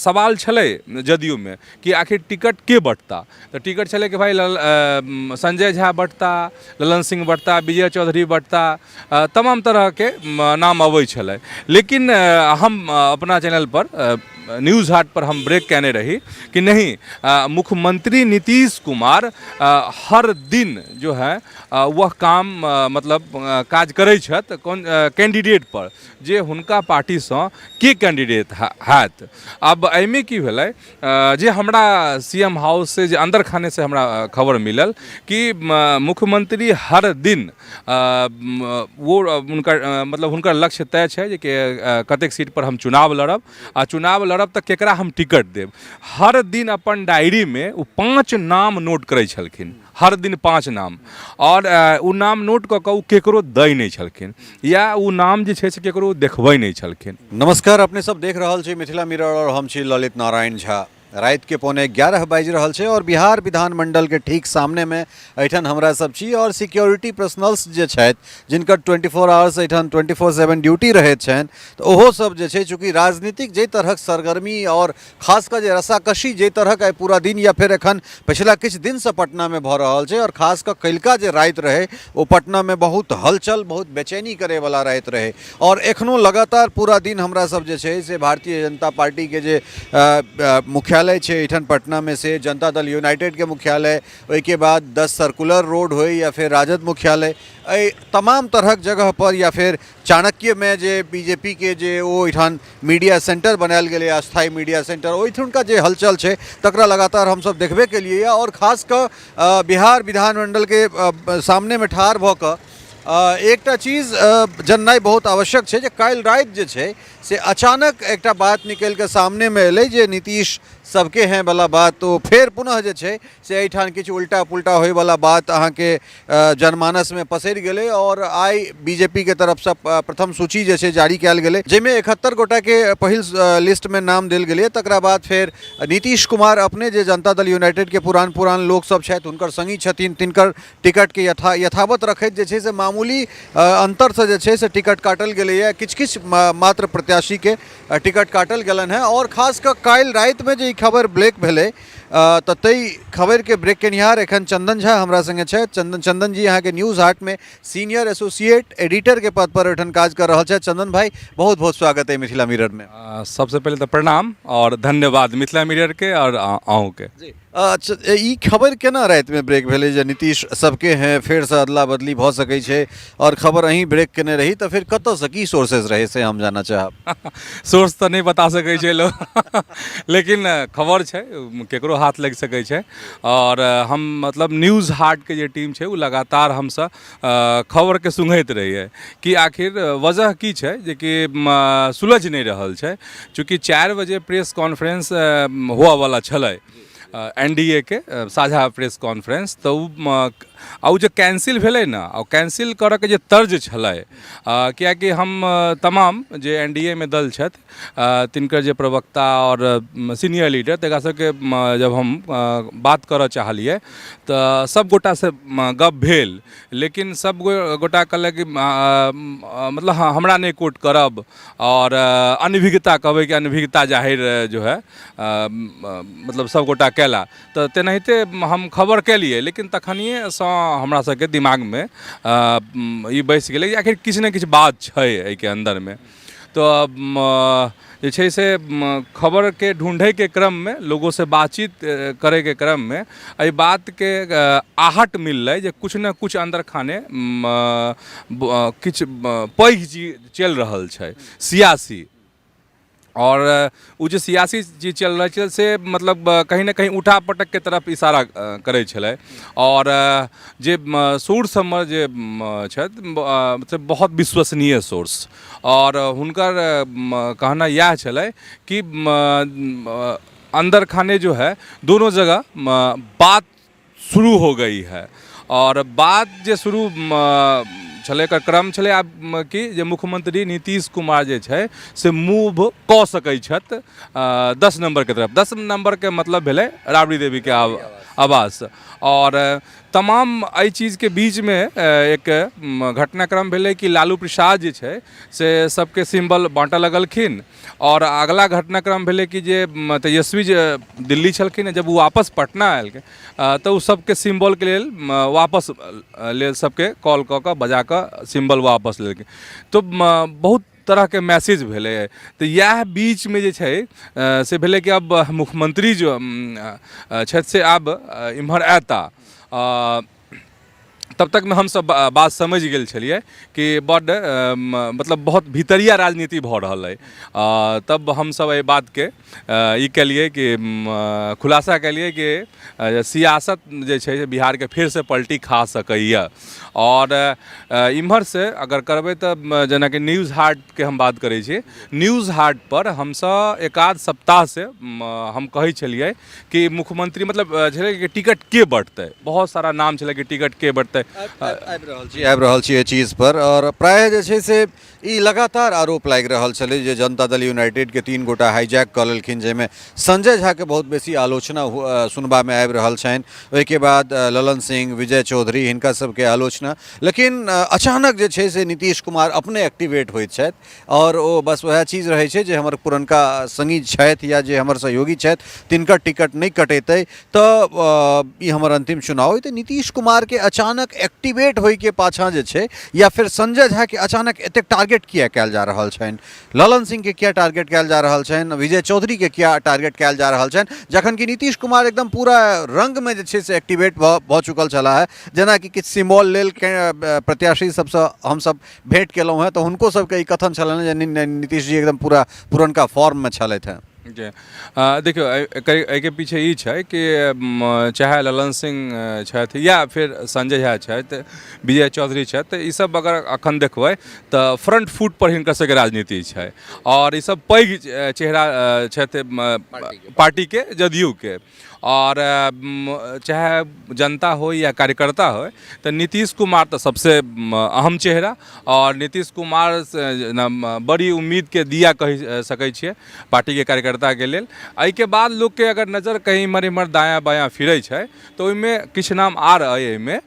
सवाल छलै जदयूमे कि आखिर टिकट के बँटता। तऽ टिकट छलै कि भाइ संजय झा बँटता, ललन सिंह बँटता, विजय चौधरी बँटता, तमाम तरहके नाम अबै छलै। लेकिन हम अपना चैनलपर न्यूज हाट पर हम ब्रेक कयने रही कि नहीं, मुख्यमंत्री नीतीश कुमार हर दिन जो है वह काम मतलब काज करै छथि कोन कैंडिडेट पर, जे हुनका पार्टीसँ के कैंडिडेट हैत। आब एहिमे की भेलै जे हमरा सी एम हाउससँ जे अन्दर खानेसँ हमरा खबर मिलल कि मुख्यमंत्री हर दिन वो हुनकर मतलब हुनकर लक्ष्य तय छै जे कतेक सीटपर हम चुनाव लड़ब, आ चुनाव लड़ब तऽ केकरा हम टिकट देब। हर दिन अपन डायरीमे ओ 5 नाम नोट करै छलखिन, हर दिन 5 नाम, आओर ओ नाम नोट कऽ कऽ ओ केकरो दै नहि छलखिन, या ओ नाम जे छै से केकरो देखबै नहि छलखिन। नमस्कार, अपने सब देख रहल छी मिथिला मिरर और हम छी ललित नारायण झा। राति के 10:45 बाजि रहल छै और बिहार विधानमंडल के ठीक सामने में एहिठाम हमरा सब छी और सिक्योरिटी पर्सनल्स जे छथि जिनकर 24 आवर्स एहिठाम 24/7 ड्यूटी रहैत छनि, तऽ ओहो सब जे छै चूँकि राजनीतिक जाहि तरहक सरगर्मी और खास कऽ जे रस्साकशी जाहि तरहक आइ पूरा दिन या फेर एखन पछिला किछु दिनसँ पटनामे भऽ रहल छै और खास कऽ कलिका जे राति रहै ओ पटनामे बहुत हलचल बहुत बेचैनी करैवला राति रहै और एखनो लगातार पूरा दिन हमरा सब जे छै से भारतीय जनता पार्टीके जे मुख्यालय छै एहिठाम पटनामे से जनता दल यूनाइटेडके मुख्यालय, ओहिके बाद 10 सर्कुलर रोड होइ या फेर राजद मुख्यालय, एहि तमाम तरहक जगह पर या फेर चाणक्यमे जे बीजेपीके जे ओ एहिठाम मीडिया सेंटर बनायल गेलै अस्थायी मीडिया सेंटर, ओहिठुनका जे हलचल छै तकरा लगातार हमसब देखबे केलियै और खास कऽ बिहार विधानमंडलके सामनेमे ठाढ़ भऽ कऽ एकटा चीज जननाइ बहुत आवश्यक छै जे काल्हि राति जे छै से अचानक एकटा बात निकलि कऽ सामनेमे एलै जे नीतीश सबके हैं वाला बात, तो फेर पुनः जे छै से एहिठाम किछु उल्टा पुल्टा होइवला बात अहाँके जनमानसमे पसरि गेलै और आइ बीजेपीके तरफसँ प्रथम सूची जे छै जारी कयल गेलै जाहिमे 71 गोटाके पहिल लिस्टमे नाम देल गेलै। तकरा बाद फेर नीतीश कुमार अपने जे जनता दल यूनाइटेडके पुरान पुरान लोकसब छथि हुनकर सङ्गी छथिन तिनकर टिकटके यथावत रखैत जे छै से मामूली अन्तरसँ जे छै से टिकट काटल गेलैए, किछु किछु मात्र प्रत्याशीके टिकट काटल गेलनि हेँ। आओर खास कऽ काल्हि रातिमे जे ई खबर ब्रेक भेलै तऽ ताहि खबरिके ब्रेक केनिहार एखन चंदन झा हमरा सङ्गे छथि। चंदन जी अहाँके न्यूज़ हाटमे सीनियर एसोसिएट एडिटरके पद पर ओहिठाम काज कऽ रहल छथि। चंदन भाई, बहुत बहुत स्वागत है मिथिला मिररमे। सबसँ पहिले तऽ प्रणाम आओर धन्यवाद मिथिला मिररके आओर अहूँके। जी, अच्छा, ई खबर केना रातिमे ब्रेक भेलै जे नीतीश सबके हैं फेरसँ अदला बदली भऽ सकै छै और खबर अहीं ब्रेक केने रही, तऽ फेर कतऽसँ की सोर्सेज रहै से हम जानऽ चाहब। सोर्स तऽ नहि बता सकै छै लोक, लेकिन खबर छै केकरो हाथ लागि सकै छै। और हम मतलब न्यूज़ हाटके जे टीम छै ओ लगातार हमसब खबरके सुंघैत रहियै कि आखिर वजह की छै जेकि सुलझि नहि रहल छै। चूँकि 4 बजे प्रेस कॉन्फ्रेंस हुअवला छलै एन डी ए के साझा प्रेस कॉन्फ्रेंस, तऽ ओ जे कैंसिल भेलै ने, ओ कैंसिल करऽके जे तर्ज छलै, किएकि हम तमाम जे एन डी ए मे दल छथि तिनकर जे प्रवक्ता आओर सीनियर लीडर तकरा सबके जब हम बात करऽ चाहलियै तऽ सब गोटासँ गप भेल, लेकिन सब गोटा कहलक कि मतलब हमरा नहि कोट करब आओर अनभिज्ञता कहबै कि अनभिज्ञता जाहिर जो है मतलब सब गोटा कयला। तऽ तेनाहिते हम खबर केलियै, लेकिन तखनिएसँ हमरा सबके दिमागमे ई बसि गेलै जे आखिर किछु ने किछु बात छै एहिके अन्दरमे। तऽ जे छै से खबरके ढूँढैके क्रममे लोगोसँ बातचीत करैके क्रममे एहि बातके आहट मिललै जे किछु ने किछु अन्दर खाने किछु पैघ चीज चलि रहल छै सियासी, आओर ओ जे सियासी चीज चलि रहल छै से मतलब कहीं ने कहीं उठा पटकके तरफ इशारा करै छलै। आओर जे सोर्स हमर जे छथि से बहुत विश्वसनीय सोर्स, आओर हुनकर कहना इएह छलै कि अंदर खाने जो है दोनों जगह बात शुरू हो गई है। और बात जे शुरू छलै एकर क्रम छलै आब कि जे मुख्यमंत्री नीतीश कुमार जे छै से मूव कऽ सकै छथि 10 नम्बरके तरफ। 10 नम्बरके मतलब भेलै राबड़ी देवीके आवास। आओर तमाम एहि चीजके बीचमे एक घटनाक्रम भेलै कि लालू प्रसाद जे छै से सबके सिम्बल बाँटऽ लगलखिन। आओर अगला घटनाक्रम भेलै कि जे तेजस्वी जे दिल्ली छलखिन, जब ओ वापस पटना आयल तऽ ओ सबके सिम्बलके लेल वापस लेल सबके कॉल कऽ कऽ बजा कऽ सिम्बल वापस लेलखिन। तऽ बहुत तरहके मैसेज भेलै। तऽ इएह बीचमे जे छै से भेलै कि आब मुख्यमंत्री जो छथि से आब एम्हर अयता। तब तकमे हमसब बात समझि गेल छलियै कि बड्ड मतलब बहुत भीतरिया राजनीति भऽ रहल अइ। तब हमसब एहि बातके ई केलियै कि खुलासा केलियै कि सियासत जे छै से बिहारके फेरसँ पलटी खा सकैए। आओर इम्हरसँ अगर करबै तऽ जेनाकि न्यूज हाटके हम बात करै छी, न्यूज हाटपर हमसब एकाध सप्ताहसँ हम कहै छलियै कि मुख्यमंत्री मतलब छलै कि टिकट के बँटतै, बहुत सारा नाम छलै कि टिकट के बँटतै। आबि रहल छी एहि चीजपर। आओर प्रायः जे छै से ई लगातार आरोप लागि रहल छलै जे जनता दल यूनाइटेडके 3 गोटा हाईजैक कऽ लेलखिन, जाहिमे संजय झाके बहुत बेसी आलोचना सुनबामे आबि रहल छनि। ओहिके बाद ललन सिंह, विजय चौधरी, हिनका सबके आलोचना। लेकिन अचानक जे छै से नीतीश कुमार अपने एक्टिवेट होइत छथि आओर ओ बस वएह चीज रहै छै जे हमर पुरनका संगी छथि या जे हमर सहयोगी छथि तिनकर टिकट नहि कटेतै तऽ ई हमर अन्तिम चुनाव अइ। तऽ नीतीश कुमारके अचानक एक्टिवेट होइके पाछाँ जे छै, या फेर संजय झाके अचानक एतेक टारगेट किया कयल जा रहल छनि, ललन सिंहके किया टारगेट कयल जा रहल छनि, विजय चौधरीके किया टारगेट कयल जा रहल छनि, जखन कि नीतीश कुमार एकदम पूरा रङ्गमे जे छै से एक्टिवेट भऽ चुकल छलाह हे? जेनाकि किछु सिम्बॉल लेल प्रत्याशी सबसँ हमसब भेंट केलहुँ हेँ तऽ हुनको सबके ई कथन छलनि जे नीतीश जी एकदम पूरा पुरनका फॉर्ममे छलथि हेँ। जी, देखियौ, एहिके पीछे ई छै कि चाहे ललन सिंह छथि या फिर संजय झा छथि, विजय चौधरी छथि, तऽ ईसब अगर अखन देखबै तऽ फ्रंट फुट पर हिनकर सबके राजनीति छै आओर ईसब पैघ चेहरा छथि पार्टीके, जदयूके। आओर चाहे जनता होइ या कार्यकर्ता होइ, तऽ नीतीश कुमार तऽ सबसँ अहम चेहरा आओर नीतीश कुमार बड़ी उम्मीदके दिया कहि सकै छियै पार्टीके कार्यकर्ताके लेल। एहिके बाद लोकके अगर नजर कहीं इम्हर इम्हर दायाँ बायाँ फिरै छै तऽ ओहिमे किछु नाम आर अइ एहिमे,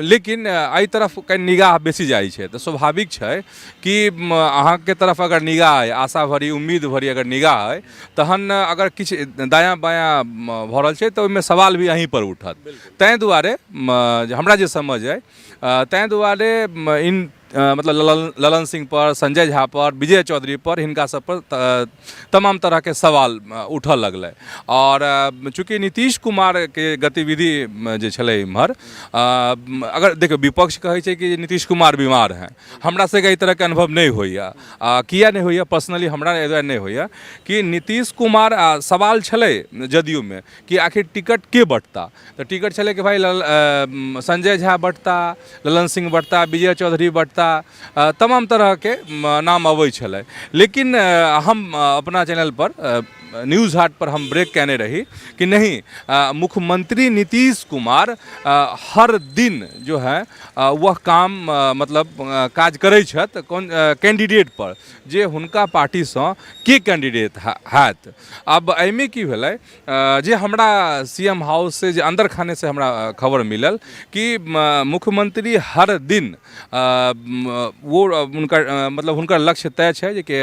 लेकिन एहि तरफ कनि निगाह बेसी जाइ छै। तऽ स्वाभाविक छै कि अहाँके तरफ अगर निगाह अइ, आशा भरी उम्मीद भरी अगर निगाह अइ, तहन अगर किछु दायाँ बायाँ भऽ रहल छै तऽ ओहिमे सवाल भी अहीँपर उठत। ताहि दुआरे हमरा जे समझ अइ, ताहि दुआरे इन मतलब ललन सिंह पर, संजय झा पर, विजय चौधरी पर, हिनका सब पर तमाम तरहके सवाल उठऽ लगलै। आओर चूँकि नीतीश कुमारके गतिविधि जे छलै इम्हर, अगर देखियौ, विपक्ष कहै छै कि नीतीश कुमार बीमार हैं। हमरा सबके एहि तरहके अनुभव नहि होइए। आ किया नहि होइए? पर्सनली हमरा एहि दुआरे नहि होइए कि नीतीश कुमार, सवाल छलै जदयूमे कि आखिर टिकट के बँटता, तऽ टिकट छलै कि भाइ संजय झा बँटता, ललन सिंह बँटता, विजय चौधरी बँटता, तमाम तरहके नाम अबै छलै। लेकिन हम अपना चैनलपर न्यूज हाट पर हम ब्रेक कयने रही कि नहीं, मुख्यमंत्री नीतीश कुमार हर दिन जो है वह काम मतलब काज करै छथि कोन कैंडिडेट पर, जे हुनका पार्टीसँ के कैंडिडेट हैत। आब एहिमे की भेलै, जे हमरा सी एम हाउससँ जे अन्दर खानेसँ हमरा खबर मिलल कि मुख्यमंत्री हर दिन वो हुनकर मतलब हुनकर लक्ष्य तय छै जे कि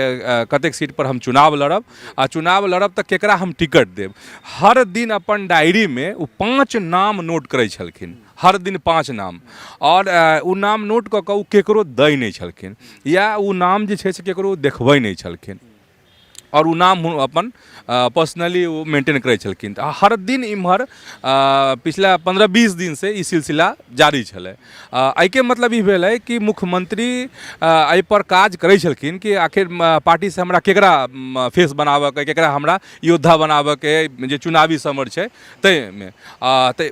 कतेक सीटपर हम चुनाव लड़ब आ चुनाव लड़ब तऽ केकरा हम टिकट देब। हर दिन अपन डायरीमे ओ 5 नाम नोट करै छलखिन, हर दिन 5 नाम। आओर ओ नाम नोट कऽ कऽ ओ केकरो दै नहि छलखिन या ओ नाम जे छै से केकरो देखबै नहि छलखिन आओर ओ नाम अपन पर्सनली ओ मेंटेन करै छलखिन। तऽ हर दिन इम्हर पिछला 15-20 दिनसँ ई सिलसिला जारी छलै। एहिके मतलब ई भेलै कि मुख्यमंत्री एहिपर काज करै छलखिन कि आखिर पार्टीसँ हमरा केकरा फेस बनाबऽके, केकरा हमरा योद्धा बनाबऽके, जे चुनावी समर छै ताहिमे। तऽ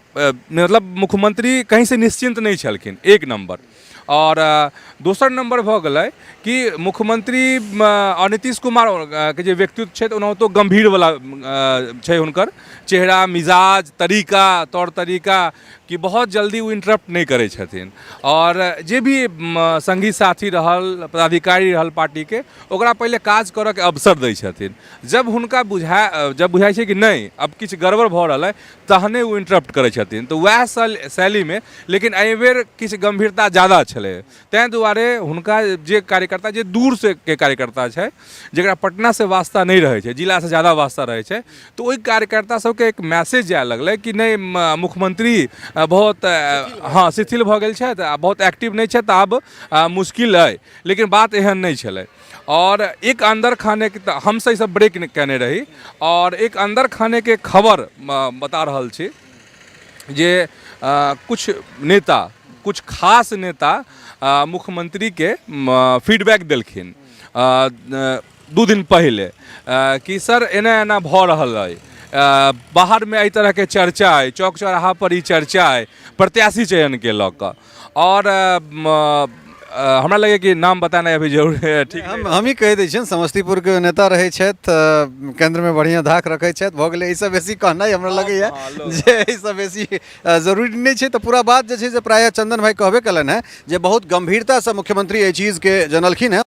मतलब मुख्यमंत्री कहीँसँ निश्चिन्त नहि छलखिन, एक नम्बर। आओर दोसर नम्बर भऽ गेलै कि मुख्यमंत्री आओर नीतीश कुमार के जे व्यक्तित्व छै तऽ ओनाहितो गम्भीरवला छै। हुनकर चेहरा, मिजाज, तरीका, तौर तरीका कि बहुत जल्दी ओ इंटरप्ट नहि करै छथिन। आओर जे भी सङ्गी साथी रहल, पदाधिकारी रहल पार्टीके, ओकरा पहिले काज करऽके अवसर दै छथिन। जब हुनका बुझा जब बुझाइ छै कि नहि, अब किछु गड़बड़ भऽ रहल अइ, तहने ओ इंटरप्ट करै छथिन। तऽ वएह शैलीमे, लेकिन एहिबेर किछु गम्भीरता ज्यादा छलै, ताहि दुआरे हुनका जे कार्यकर्ता, जे दूरसँ के कार्यकर्ता छै, जकरा पटनासँ वास्ता नहि रहै छै, जिलासँ ज्यादा वास्ता रहै छै, तऽ ओहि कार्यकर्ता सबके एक मैसेज जाय लगलै कि नहि, मुख्यमंत्री बहुत, हँ, शिथिल भऽ गेल छथि आ बहुत एक्टिव नहि छथि, आब मुश्किल अइ। लेकिन बात एहन नहि छलै। आओर एक अन्दर खानेके तऽ हमसब ई सब ब्रेक कयने रही। आओर एक अन्दर खानेके खबर बता रहल छी जे कुछ नेता, कुछ खास नेता मुख्यमंत्रीके फीडबैक देलखिन 2 दिन पहिले कि सर, एना एना भऽ रहल अइ, बाहरमे एहि तरहके चर्चा अइ, चौक चौराहापर ई चर्चा अइ प्रत्याशी चयनके लऽ कऽ। आओर हमरा लगैए कि नाम बतानाइ अभी जरूरी ठीक हम हमही कहि दै छियनि, समस्तीपुरके नेता रहै छथि, केन्द्रमे बढ़िआँ धाक रखै छथि। भऽ गेलै, एहिसँ बेसी कहनाइ हमरा लगैए जे एहिसँ बेसी जरूरी नहि छै। तऽ पूरा बात जे छै से प्रायः चंदन भाई कहबे कयलनि हेँ जे बहुत गम्भीरतासँ मुख्यमंत्री एहि चीजके जनलखिन हेँ।